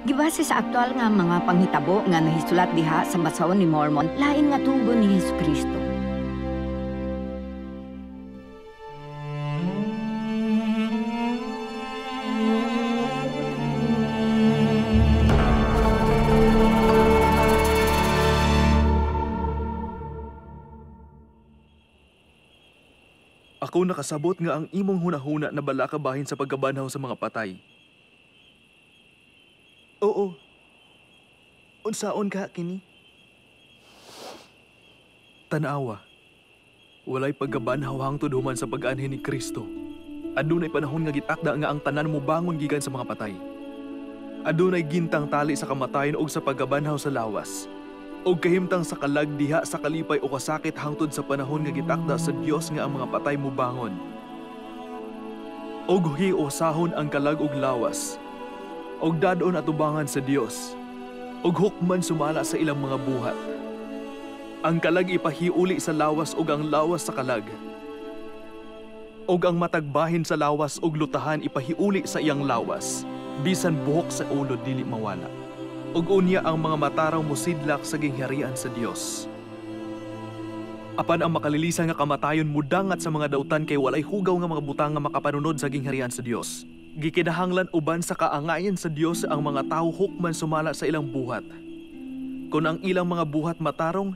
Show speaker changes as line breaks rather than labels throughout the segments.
Gibase sa aktual nga mga panghitabo nga nahisulat diha sa basahon ni Mormon, lain nga tugon ni Hesukristo.
Ako nakasabot nga ang imong hunahuna na balaka bahin sa pagkabanhaw sa mga patay.
Oo. Unsaon ka kini?
Tanawa. Walay pagkabanhaw hangtod human sa pag-anhi ni Kristo. Adunay panahon nga gitakda nga ang tanan mobangon gikan sa mga patay. Adunay gintang tali sa kamatayon og sa pagkabanhaw sa lawas. Og kahimtang sa kalag diha sa kalipay o kasakit hangtod sa panahon nga gitakda sa Dios nga ang mga patay mobangon. Og hiusahon ang kalag og lawas. Og dadon atubangan sa Dios. Og hukman sumala sa ilang mga buhat. Ang kalag ipahiuli sa lawas og ang lawas sa kalag. Og ang matagbahin sa lawas og lutahan ipahiuli sa iyang lawas. Bisan buhok sa ulo dili mawala. Ug unya ang mga mataraw mosidlak sa gingharian sa Dios. Apan ang makalilisan nga kamatayon mudangat sa mga dautan kay walay hugaw nga mga butang nga makapanunod sa gingharian sa Dios. Gikinahanglan uban sa kaangayan sa Dios ang mga tawo hukman sumala sa ilang buhat. Kon ang ilang mga buhat matarong,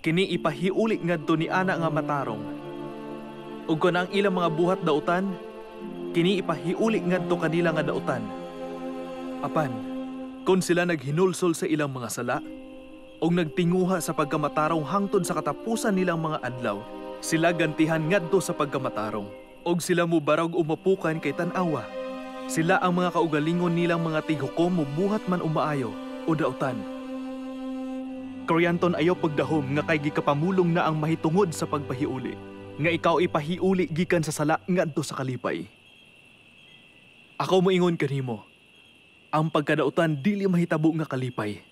kini ipahiuli ngadto ni ana nga matarong. Ug kon ang ilang mga buhat dautan, kini ipahiuli ngadto kanila nga dautan. Apan kon sila naghinulsol sa ilang mga sala o nagtinguha sa pagkamatarong hangtod sa katapusan nilang mga adlaw, sila gantihan ngadto sa pagkamatarong. Og sila mubarog o mapukan kay tan-awa. Sila ang mga kaugalingon nilang mga tighukom mubuhat man umaayo o dautan. Corianton, ayaw pagdahom nga kay gikapamulong na ang mahitungod sa pagpahiuli, nga ikaw ipahiuli gikan sa sala ngadto sa kalipay. Ako moingon kanimo, ang pagkadautan dili mahitabo nga kalipay.